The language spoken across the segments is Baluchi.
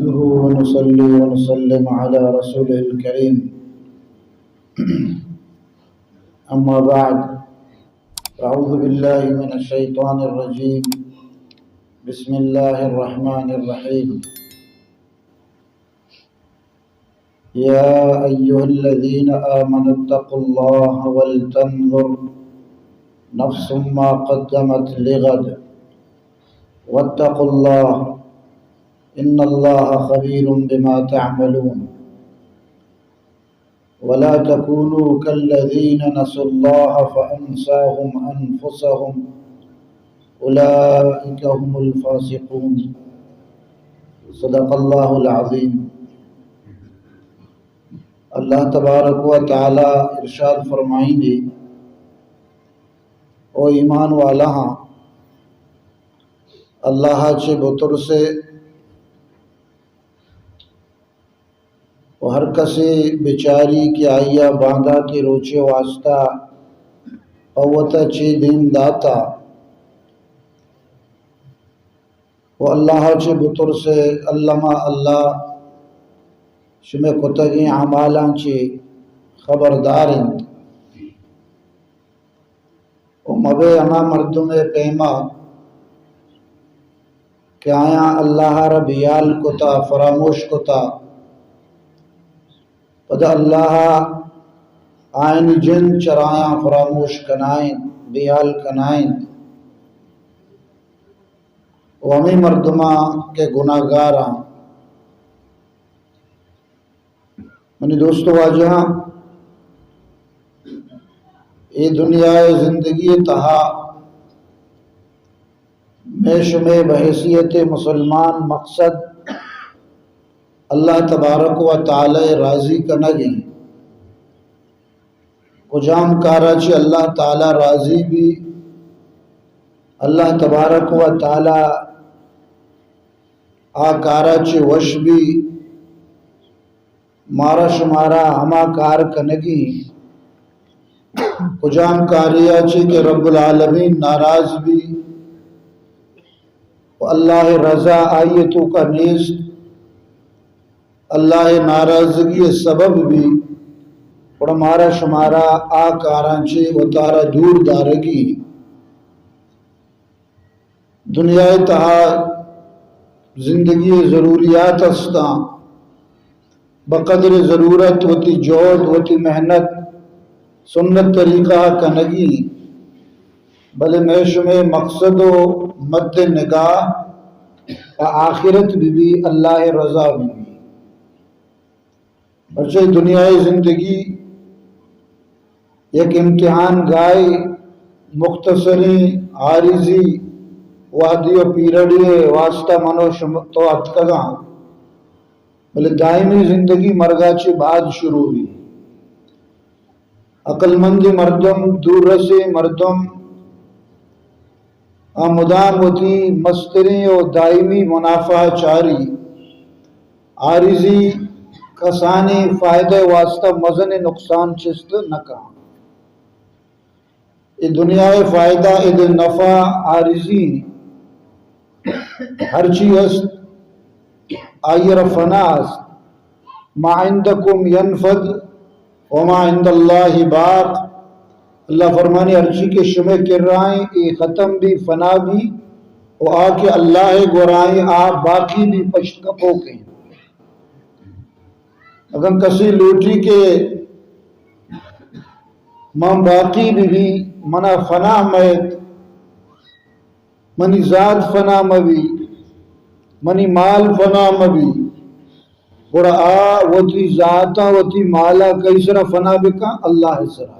نحمده ونصلي ونسلم على رسوله الكريم. أما بعد، أعوذ بالله من الشيطان الرجيم. بسم الله الرحمن الرحيم. يا أيها الذين آمنوا اتقوا الله ولتنظر نفس ما قدمت لغد واتقوا الله إن الله خبير بما تعملون. ولا تكونوا كالذين نسوا الله فأنساهم أنفسهم أولئك هم الفاسقون. صدق الله العظيم. اللہ تبارک و تعالی ارشاد فرمائینے، او ایمان والاہاں، اللہ ءَ چہ بترسے و ہر کسے بچاری کہ آئی ءَ باندات ءِ روچے واسطہ پہ وت ءَ چے دیم داتا، و اللہ ءَ چہ بترسے، الما اللہ شمئے کتگیں اعمالاں چہ خبردار انت۔ و مبے ہما مردم ءِ پیما کہ آیاں اللہ ءَ را بیال کتا، فراموش کتا، پدا اللہ ءَ آیانی جند چرایاں فراموش کنائینت، بیال کنائینت۔ و ہمے مردماں کہ گناہگاراں۔ منی دوست و واجہاں، اے دنیا ءِ زندگی ءِ تہا مئے شمئے بحیثیت مسلمان مقصد اللہ تبارک و تعالی ءِ راضی کنگ انت۔ کجام کارا چہ اللہ تعالی راضی بی، اللہ تبارک و تعالی آ کارا چہ وش بی، مارا شمارا ہما کار کنگی۔ کجام کاریا چہ کہ رب العالمین ناراض بی و اللہ ءِ رضا آئی ءِ توکا نیست، اللہ ءِ ناراضگی ءِ سبب بی، گڑا مارا شمارا آ کاراں چہ وتارا دور دارگی۔ دنیا ءِ تہا زندگی ءِ ضروریات استاں، بقدر ضرورت وتی جہد، وتی محنت، سنت طریقہ کنگی، بلے مئے شمئے مقصد و مد نگاہ پہ آخرت بہ بی، اللہ ءِ رضا بہ بی۔ پرچہ دنیا ءِ زندگی یک امتحان گاہے، مختصریں، عارضی، وہدی و پیریڈے ءِ واسطہ من و شما تو اتکگاں، بلے دائمی زندگی مرگا چہ بعد شروع بی۔ عقلمندیں مردم، دور رسیں مردم، آ مدام وتی مستریں و دائمی منافع چاری، عارضی کسانیں فائدہ واسطہ مزنیں نقصان چست نہ کن۔ اے دنیا ءِ فائدہ، اے نفع عارضی، ہرچی است آئی ءَ را فنا است۔ ما عندکم ینفد وما عند اللہ باق۔ اللہ فرمانی، ہرچی کہ شمئے کرائیں اے ختم بی، فنا بی، و آ کہ اللہ ءِ گورائیں آ باقی بی، پشت کپوکیں۔ اگن کسی لوٹی کہ من باقی بہ بی، منا فنا مئیت، منی ذات فنا مہ بی، منی مال فنا مہ بی، گڑا آ وتی ذات ءَ، وتی مال ءَ کئی سرا فنا بکن؟ اللہ ءِ سرا۔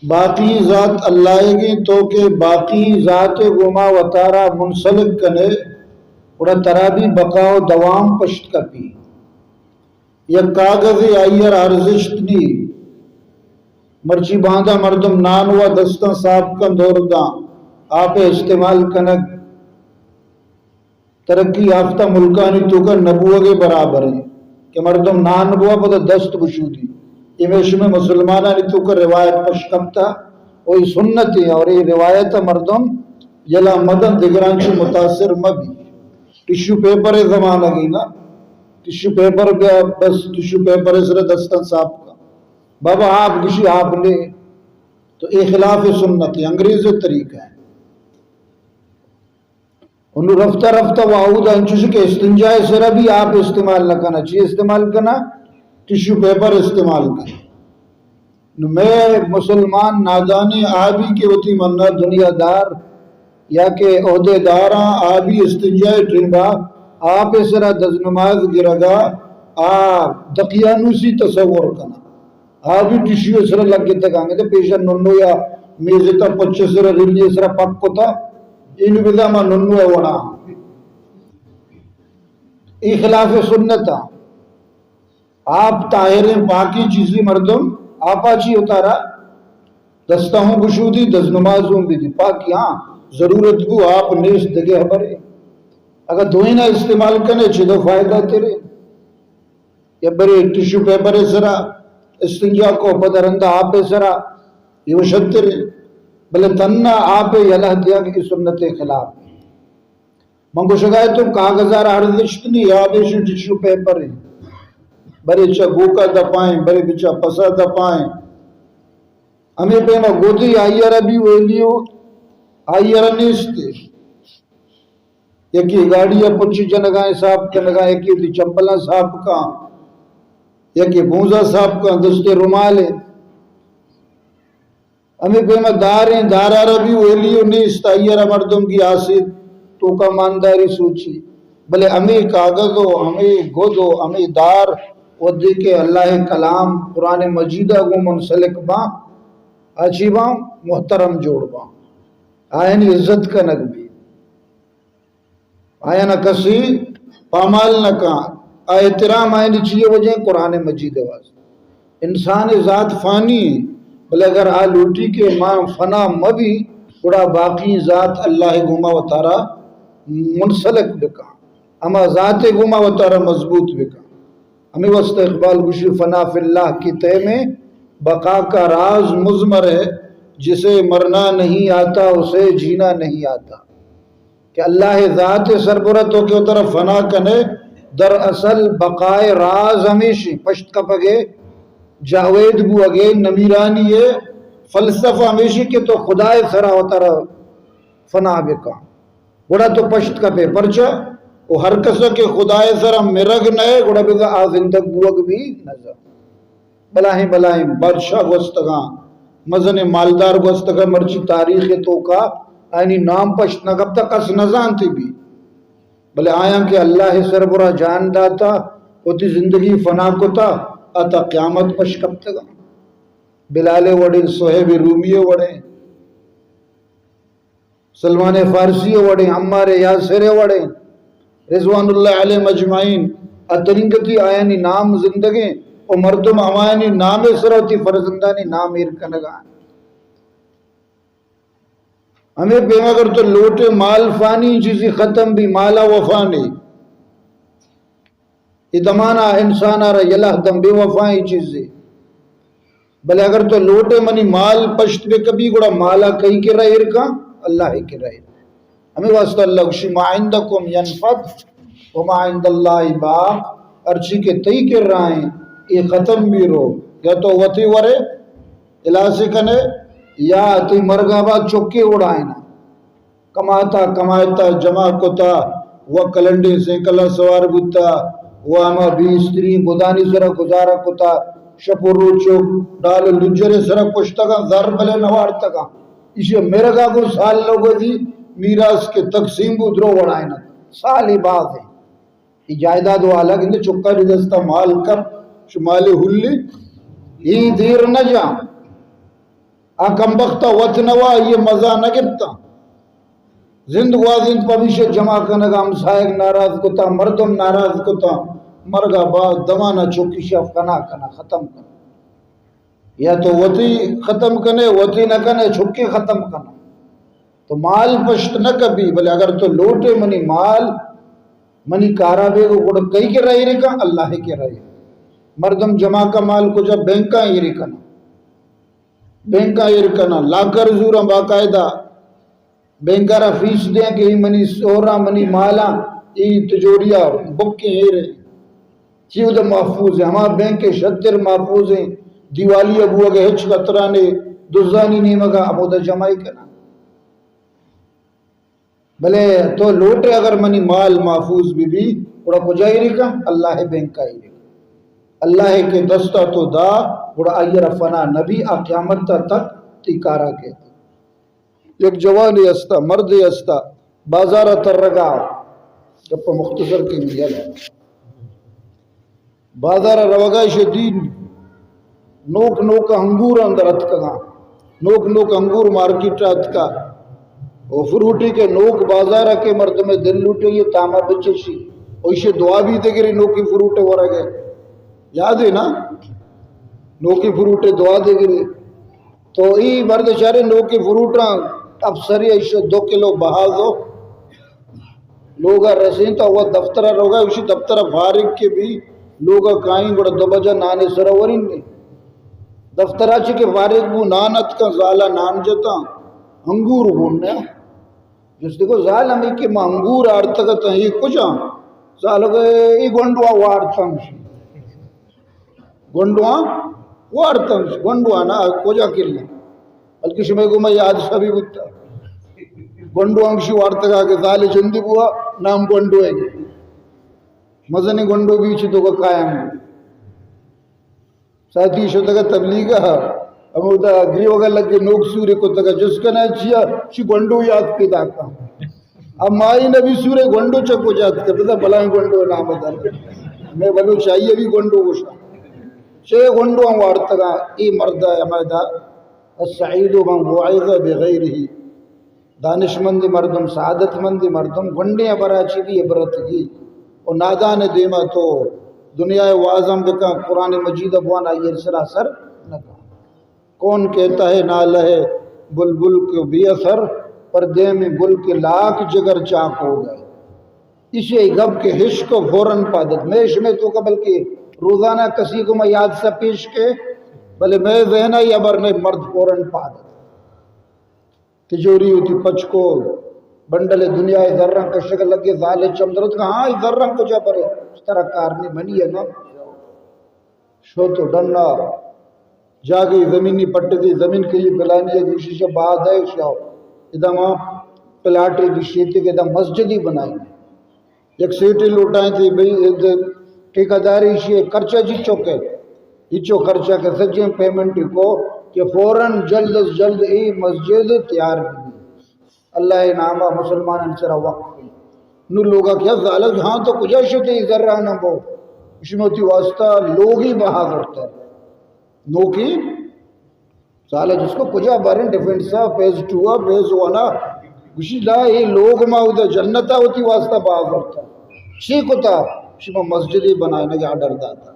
باقی ذات اللہ ئیگیں، تو کہ باقی ذات ءِ گوما وتارا منسلک کنے، گڑا ترا بھی بقا و دوام پشت کپی۔ یک کاغذے آئی ءَ را ارزشت نی۔ مرچی باندا مردم نان وا دستاں صاف کن دور داں، آپ ءِ استعمال کنگ ترقی یافتہ ملکانی توکا نبوگ ءِ برابر ایں کہ مردم نان بوا پدا دست بشودی۔ اے مئے شمئے مسلمانانی توکا روایت پش کپتا و اے سنت ایں اور اے روایت ءَ مردم یلا مدن، دگران چہ متاثر مبی۔ ٹشو پیپر زمانہ گی نا، ٹشو پیپر بیا، بس ٹشو پیپر سر دستاں صاف کا۔ بابا آپ گشی آپ نے، تو اے خلاف سنت ہے، انگریز طریقہ ہے۔ انو رفتہ رفتہ واہود انچوش کہ استنجا سرا بھی آپ استعمال نہ کنا، چی استعمال کنا؟ ٹشو پیپر استعمال کنا۔ نو مئے مسلمان نادانیں آ بی کہ وتی منا دنیا دار یا کہ عہدے داراں آ بی استنجا ٹیمبا آپ سرا دزنماز گرگا آ دقیانوسی تصور کنا۔ آ بی ٹشو سرا لگتگاں، اگہ پیشا ننو یا میزتا پچ سرا ریلی سرا پک کتا، اینو بزا ما ننو وڑا۔ اے خلاف سنت آ۔ آپ طاہریں پاکیں چیزی مردم آپا چی اتارا دستا ہوں گشودی، دزنماز ہوں بدی۔ پاکی ہاں، ضرورت بو آپ نیست دگہ خبرے۔ اگر دوئینا استعمال کنے چدو فائدہ تیرے۔ یا برے ٹشو پیپر سرا استنجا کو، پدا رندا آپ سرا، یہ شترے۔ بلے تنا آپ یلہ دیا کہ سنت خلاف۔ من گوشگا اتوں کاغذ ء را ارزشت نی، آ بیشی ٹشو پیپر ہیں۔ برے چا گوکا دپائیں، برے بچا پسا دپائیں۔ ہمیں پیما گودی آئی ء را بھی ویلیو، آئی ء را نیست۔ یکی گاڑی ء پچی جنگا صاف کنگا، یکی دی چمپلاں صاف کاں، یکی بونزا صاف کاں، دستے رومال ہیں۔ ہمے پیما داریں، دارا را بھی ویلیو نیست، آئی را مردم گی آسیت توکا مانداری سوچی۔ بلے ہمے کاغذ و ہمے گد و ہمے دار ودی کہ اللہ کلام قرآن مجیدہ گوں منسلک باں، آچی باں، محترم جوڑ باں، آیانی عزت کنگ بی۔ آیانا کسی پامال نہ کن۔ آ احترام آیانی چیئے وجہ؟ قرآن مجید ء واسطہ۔ انسان ذات فانی ہیں، بلے اگر آ لوٹی کہ ما فنا مہ بی، گڑا باقی ذات اللہ گوما وتارا منسلک بکن، ہما ذات گوما وتارا مضبوط بکن۔ ہمے واسطہ اقبال گوشی، فنا فی اللہ کی تہ میں بقا کا راز مضمر ہے، جسے مرنا نہیں آتا، اسے جینا نہیں آتا۔ کہ اللہ ذات سربرا تو کہ اترا فنا کنے، دراصل بقائے راز ہمیشی، پشت کپگے، جاوید بوگے، نمیرانی ہے، فلسفہ ہمیشی کہ تو خدائے سرا اترا فنا بکا۔ گڑا تو پشت کپے، پرچا؟ و ہر کسا کہ خدائے سرا مرگ نئے، گڑا بزا آ زندگ بوگ بھی نزا۔ بلاہیں بلاہیں بادشاہ گوستگاں، مزنیں مالدار گوستگاں، مرچی تاریخ ء توکا آیانی نام پشت نہ کپتا، کس نہ زانتی بھی۔ بلے آیاں کہ اللہ ء سربرا جان داتا، وتی زندگی فنا کتا، آ تا قیامت پش کپتگاں۔ بلال ء وڑیں، صہیب رومی ء وڑیں، سلمان فارسی ء وڑیں، عمار یاسر ء وڑیں، رضوان اللہ علیہم اجمعین، ء ترنگتی آیانی نام زندگیں و مردم ہمایانی نام ء سرا وتی فرزندانی نام ایر کنگا انت۔ ہمے پیم اگر تو لوٹے مال فانی، چیزی ختم بی، مالا وفا نے۔ اے دمانا انسان ء را یلہ دم بے وفائیں چیزے۔ بلے اگر تو لوٹے منی مال پشت بہ کپی، گڑا مالا کئی کرا ایر کن؟ اللہ ء کرا ایر۔ ہمے واسطہ اللہ گوشی، ما عندکم ینفد وما عند اللہ باق، ہرچی کہ تئی کرا ہیں، اے ختم بی رو، یا تو وتی ورے، الاس کنے، یا تئی مرگا بعد چکے اڑائنا۔ کماتا، کمائتا، جمع کتا، و کلنڈیں سینکل ء سوار بوتا، و ہما بے استریں گدانی سرا گزارہ کتا، شپ و روچ و ڈال و لجر ء سرا کشتگاں، زر بلے نوارتگاں۔ ایشی مرگا گوں سال لوگ دی میراث کہ تقسیم بو درو وڑائنا۔ سالی باز ہیں۔ اے جائیداد والا گندے چکانی دستا مال کپ، شمالے ہلی، اے دیر نہ جاں۔ آ کمبختا وت نوا، یہ مزہ نہ گپتا۔ زند گوازینت پمیشہ جمع کنگا، ہمسایگ ناراض کتا، مردم ناراض کتا، مرگا بعد دمانا چکی شف کنا کنا ختم کنا۔ یا تو وتی ختم کنے، وتی نہ کنے، چکی ختم کنا۔ تو مال پشت نہ کپی، بلے اگر تو لوٹے منی مال، منی کارا بیگو، گڑا کئی کرا ایرے کن؟ اللہ کرا ایرے۔ مردم جمع کا مال کجا؟ بینکاں ایرے کنا۔ بینکاں ایر کناں، لاکر زوراں باقاعدہ، بینک ء را فیس دیاں کہ اے منی سہراں، منی مالاں، اے تجوری ءَ بکیں ایر ایں۔ چی اودا محفوظ ایں؟ ہما بینک ءَ شتر محفوظ ایں۔ دیوالی ءَ بوگ ءَ ہچ خطرہ نے، دزانی نیمگ ءَ ہمودا جمع ءَ کناں۔ بلے تو لوٹ ئے اگر منی مال محفوظ بہ بی، گڑا کجا ایری کن؟ اللہ ءِ بینک ءَ ایری کن۔ اللہ ءِ کہ دست ءَ تو دا، گڑا آئی ءَ را فنا نہ بی، آ قیامت ءَ تک تئی کار ءَ کیت۔ یک جوانے ہستا، مردے ہستا، بازار ءَ ترگا، گپ ءَ مختصر کہ میل۔ بازار ءَ روگا ایشی دین نوک نوک انگور اندر اتکگاں، نوک نوک انگور مارکیٹ ءَ اتکا۔ او فروٹی کہ نوک بازار ءَ کہ مردم دل لوٹے یہ تاما بچشی، او ایشی دعا بھی دگری نوکی فروٹ ورگے۔ یاد ہے نا؟ نوکی فروٹ دعا دگری۔ تو ای مرد چارے نوکی فروٹاں، افسری ایشو دو کلو بہازو۔ لوگا رسین تا وہ دفتر روگا، اسی دفتر فارغ کے بھی لوگا کائیں گڑا دو بجہ نانے سرا ورین نے۔ دفتر چی کے فارغ بو، نان اتکا، زالا نان جتا، انگور ہون نے۔ جس دیکھو زال ہمیں کہ ما انگور آڑتگا تا یہ کجا؟ زال گئے ای گونڈوا وارتاں۔ گونڈواں وارتنش، گونڈواں نا کجا کلیں، بلکہ شمئے گوما یاد شبی بوتا۔ گونڈواں گشی وارتگا کہ زال جندی بوا، نام گونڈو ہے۔ مزنی گونڈو بیچ تو کا قائم۔ ساتھی شتگا تبلیغ، ہمودا گریوگا لگے نوک سورے کتگا جس کنا چیا، شی گونڈو یاد پیدا کا۔ اب مائی نبی سورے گونڈو چکو جات کرتا، بلائیں گونڈو نام در۔ میں بلوچائی ابھی گونڈو گوشا۔ چے گونڈو ہم وارتگا، ای مرد ہے ہمیں دا، السعید من وعظ بغیرہ۔ دانشمند مردم، سعادت مند مردم، گونڈے ہبرا چی بھی عبرت کی۔ و نادان دیما تو دنیا وازم بکن، قرآن مجید بوان آئی سرا اثر نہ کن۔ کون کہتا ہے نالہ بلبل کو بے اثر، پردے میں گل کے لاکھ جگر چاک ہو گئے۔ اسی گپ کے حشق و فوراً پادت۔ میں شمے تو کا بلکہ روزانہ کسی کو میں یاد سا پیش کے، بلے میں ذہن آئی ابر نے مرد فوراً پادت۔ تجوری ہوتی پچ کو، بنڈل دنیا زرن کشک لگے، زال چمدرت کا، ہاں، زرن کجا برے، اس طرح کار نہیں بنی ہے نا۔ شو تو ڈنا جاگہی زمینی پٹ دی، زمین کئی پلانی ہے، گوشی چا بعد ہے شاو۔ ادا ما پلاٹے گشیتے کہ ادا مسجدی بنائی۔ یک سیٹے لوٹائیں تھی بھئی، ٹھیکیداری شی خرچہ جی چوکے۔ اچو خرچہ کہ سجیں پیمنٹ کو کہ فوراً جلد از جلد ای مسجد تیار بھی۔ اللہ نامہ مسلمان سرا وقف۔ نو لوگا کیا زالک، ہاں تو کجا شتے زرانہ بو؟ شموتی واسطہ لوگی بہا کرتا۔ نوکی سال جس کو کجا باریں ڈیفنس ءَ، فیز ٹو ءَ، فیز ون ءَ، گوشی لا اے لوگ ما ادا جنت ءَ وتی واسطہ باز ورتا۔ چی کتا؟ شما مسجدی بنائینگ ءِ آرڈر داتا۔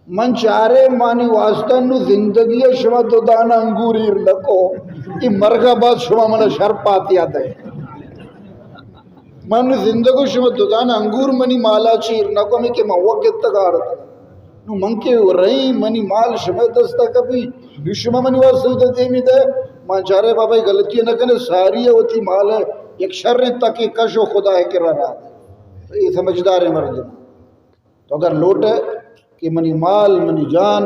من چارے مانی واسطہ نو زندگی ءَ شما دو دانہ انگور ایر نکو۔ ای مرگ ءَ بعد شما منا شر پاتیا دے۔ من زندگو شما ددان انگور منی مالا چیر نہ کمی کہ من وقت تک آڑت۔ نو من کہ رہی منی مال شما دستا کپی، نو شما منی واسطہ سودا دیمی دے۔ من چارے بابا غلطی نہ کنے، ساری وتی مال ہے، یک شر تک کش و خدا ہے کرا رہا۔ تو یہ سمجھدار ہے مردم۔ تو اگر لوٹے کہ منی مال، منی جان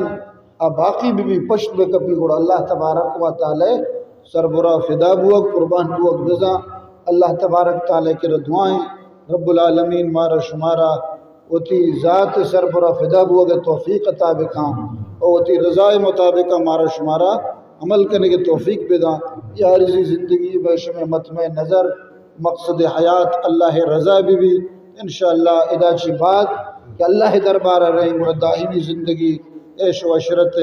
آ باقی بہ بی، پشت بہ کپی، گڑا اللہ تبارک و تعالی سربرا فدا بوگ، قربان بوگ بزاں۔ اللہ تبارک تعالی کرا دعائیں، رب العالمین مارا شمارا وتی ذات سربرا فدا بوگ توفیق عطا بکاں و وتی رضا مطابق مارا شمارا عمل کنگ توفیق بداں۔ یہ عارضی زندگی بہ شمے مطمئن نظر مقصد حیات اللہ رضا بہ بی۔ انشاءاللہ ادا چی بعد کہ اللہ دربار رہیں گڑا دائمی زندگی عیش و عشرت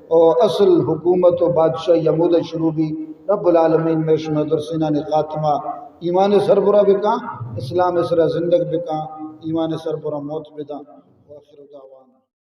و اصل حکومت و بادشاہی ہمودا شروع بی۔ رب العالمین میں شما درسینانی خاتمہ ایمان سربرا بکاں، اسلام سرا زندگ بکاں، ایمان سربرا موت بداں۔ وآخر دعوانا